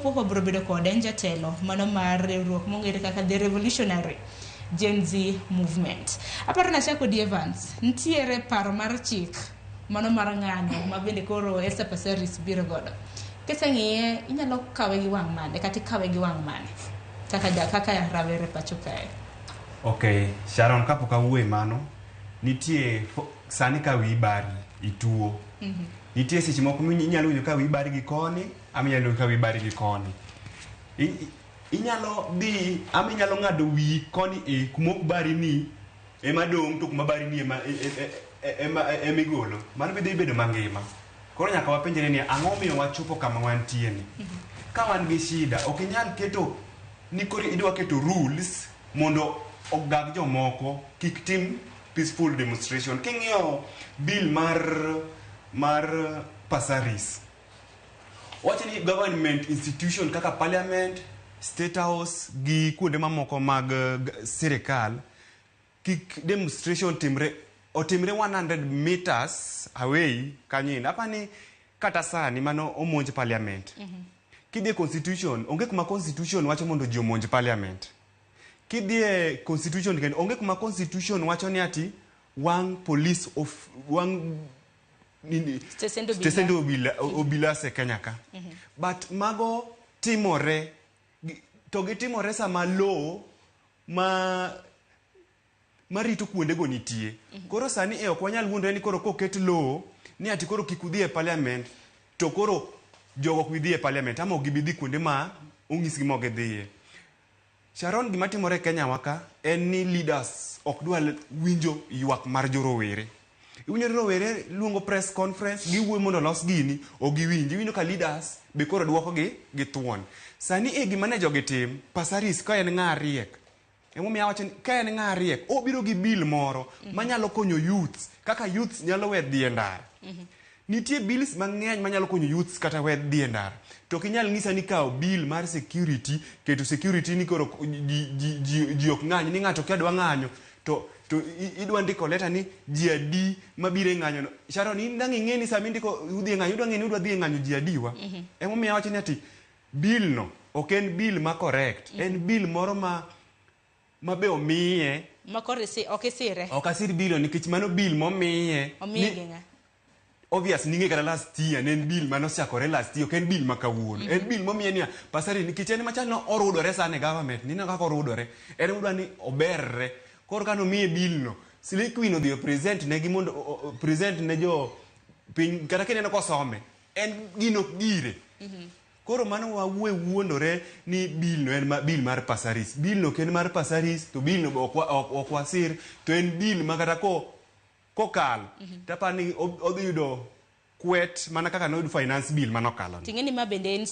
Wachopo wabiro bedo kod en jatelo mano mar riwruok mong'ere kaka The Revolutionary Gen Z Movement. Aparo nachako di Evans, nitiere paro mar chik mano mar ng'anyo ma bende koro Esther Passaris biro godo. Kiseng'iye inyalo kawe gi wang' mane kata ikawe gi wang' mane kaka ja kaka rawere pacho kae? Ok, Sharon, kapok awuoye mano, nitie sani ka wiyi bari, ituo. Nitie seche moko inyalo winjo ka wiyi bari gi koni, ama inyalo winjo ka wiyi bari gi koni. Inyalo dhi ama inyalo ng'ado wiyi koni e kuma ok bari ni ema dong' to kuma bari ni ema ema igolo. Mano be dhi bedo mangima. Koro nyaka wapenjre ni ang'o miyo wachopo kama wantie ni. Ka wan gi shida, ok inyal keto ni koro idwa keto rules mondo ogag jomoko kik tim peaceful demonstration. King'iyo bill mar Passaris, wacho ni government institution kaka parliament, state house gi kuonde mamoko mag sirikal kik demonstration timre otimre 100 meters away kanyo. Apani kata sani mano omonj parliament. Kidhi e constitution, onge kuma constitution wacho mondo ji omonj parliament. Kidhi e constitution kendo onge kuma constitution wacho ni ati wang police of wang nini Stesend obila. Stesend obila se Kenya ka. But mago timore to gitimore sama law ma marito kuondego nitie. Koro sani e ok wanyal wuondore ni koro koket law ni ati koro kik udhi e parliament to koro jogo ok bi dhi e parliament ama ok gibi dhi kuonde ma onyisgi ma ok gidhiye. Sharon, gima timore e Kenya wa ka en ni leaders ok dwar winjo ywak mar jorowere. Iwinjo ni rowere luongo press conference, giwuoyo mondo olos gini, ok giwinj. Iwinjo ka leaders be koro duoko gi gi thuon. Sani e gima ne jogi tim, Passaris ka en ng'a riek. Emomiyo awacho ni ka en ng'a riek, obiro gi bill moro manyalo konyo youths, kaka youths nyalo we dhi e ndara. Nitie bills mang'eny manyalo konyo youths kata we dhi e ndara. To ok inyal nyisa ni kawo bill mar security, keto security ni koro ji ok ng'any, ni ng'ato ka dwa ng'anyo to idwa ndiko letter ni ji adi mabiro e ng'anyo no. Sharon, in dang' ing'e ni sama indiko udhi e ng'anyo, idwa ng'e ni udwa dhi e ng'anyo ji adiwa. Emomiyo awacho ni ati bill no ok en bill ma correct, en bill moro ma be omiye Ma koro ok isire. Ok asir bill no nikech mano bill momiye. Omiye gi ng'a? Obvious ning'e kata last year ne en bill mane osechakore last year, ok en bill ma kawuono. En bill momiye niya Passaris nikech en machal no orudore sana e government, nineno kaka orudore. En odwa ni oberre. Koro kane omiye bill no, Slay Queen odhi o present ne gi mondo present ne jo piny kata kineno kosome en gino ok gire. Koro mano wawuoye wuondore ni bill no en bill mar Passaris. Bill no ok en mar Passaris to bill no be ok wasir to en bill ma kata kokal tapani odhi yudo kwet mana kaka noyud finance bill manokalo ni. Ting'e ni ma bende en